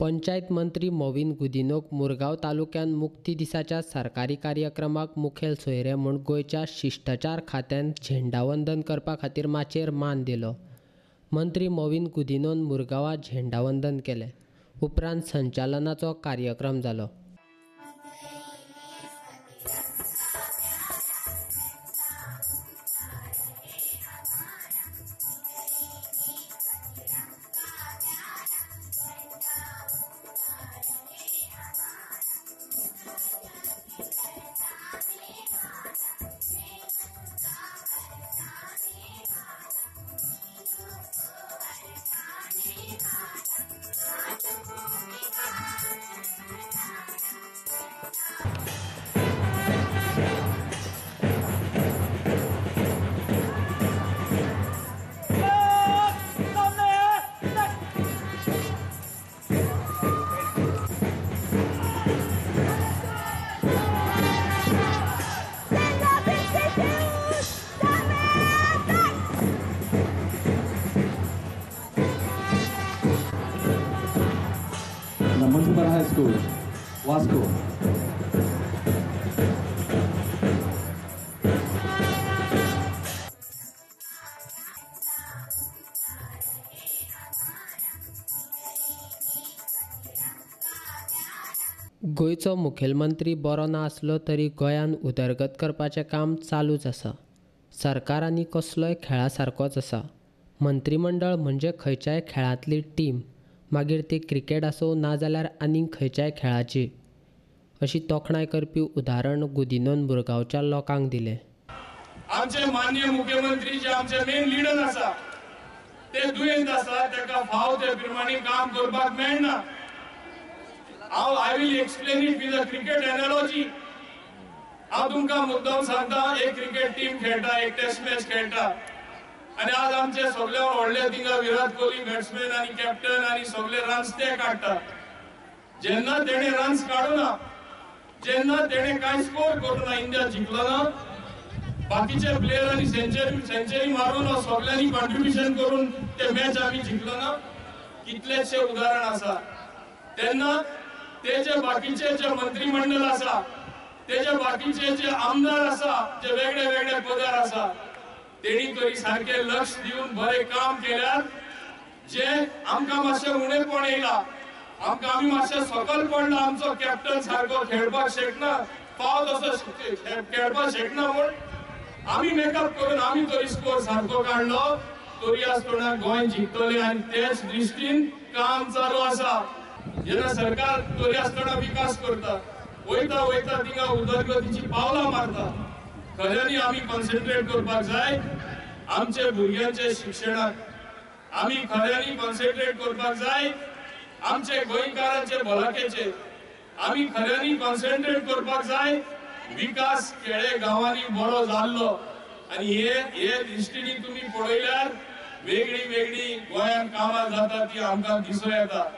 पंचायत मंत्री मॉवीन गुदिन्होक मुरगांव तालुक्यान मुक्ती दिसाच्या सरकारी कार्यक्रमाक मुखेल सोयरे म्हूण गोंयच्या शिश्टाचार खात्यान झेंडावंदन करपा खातीर माचयेर मान दिलो. मंत्री मॉवीन गुदिन्होन मुरगांवां झेंडावंदन केलें. उपरांत संचालनाचो कार्यक्रम जालो. Municipal High School, Vasco. गोंयचो मुखेलमंत्री बरो ना आसलो तरी गोंयान उदरगत करपाचें काम चालूच आसा. सरकार आनी कसलोय खेळा सारकोच आसा. मंत्रीमंडळ म्हणजे खंयच्याय खेळांतली टीम, मागीर ती क्रिकेट आसूं नाजाल्यार आनीक खंयच्याय खेळाची, अशी तोखणाय करपी उदाहरण गुदिन्होन मुरगांवच्या लोकांक दिलें. आमचे माननीय मुख्यमंत्री जे आमचे मेन लिडर आसा ते दुयेंत आसा, ताका फाव ते प्रमाणे काम करपाक मेळना. हांव I will explain it with a cricket analogy. हांव तुमकां मुद्दाम सांगता, एक क्रिकेट टीम खेळटा, एक टेस्ट मॅच खेळटा आनी आज आमचे सगळे व्हडले थिंगा विराट कोहली बॅट्समॅन आनी कॅप्टन आनी सगळे रन्स ते काडटा. जेन्ना तेणे रन्स काडूना, जेन्ना तेणे कांय स्कोर करूना, इंडिया जिखलो ना, बाकीच्या प्लेयरांनी सेंचुरी मारून सगळ्यांनी कॉन्ट्रिब्युशन करून ते मॅच आमी जिखलो ना, कितलेशे उदाहरण आसा. तेन्ना ते जे बाकीचे जे मंत्रीमंडळ आसा, तेजे बाकीचे जे आमदार आसा, जे वेगळे वेगळे पदार आसा, तेणी तरी सारखे लक्ष दिवन बरें काम केल्यार जे आमकां मातशें उणेपण येयला, आमकां आमी मातशें सकल पडला, आमचो कॅप्टन सारको खेळपाक शकना, फाव तसो खेळपाक शकना म्हूण आमी मेकअप करून आमी तरी स्कोर सारको काडलो तरी आसतना गोंय जिखतलें आनी तेच दृश्टीन काम चालू आसा. जेन्ना सरकार तरी आसतना विकास करता, वयता वयता थिंगा उदरगतीची पावलां मारता, खऱ्यांनी आमी कॉन्सन्ट्रेट करपाक जाय आमचे भुरग्यांचे शिक्षणाक, आमी खऱ्यांनी कॉन्सन्ट्रेट करपाक जाय आमचे गोंयकारांचे भलायकेचे, आमी खऱ्यांनी कॉन्सन्ट्रेट करपाक जाय विकास खेडे गांवांनी बरो जाल्लो. आनी हे दृश्टीन तुमी पळयल्यार वेगळी वेगळी गोंयांत कामां जाता ती आमकां दिसूं येता.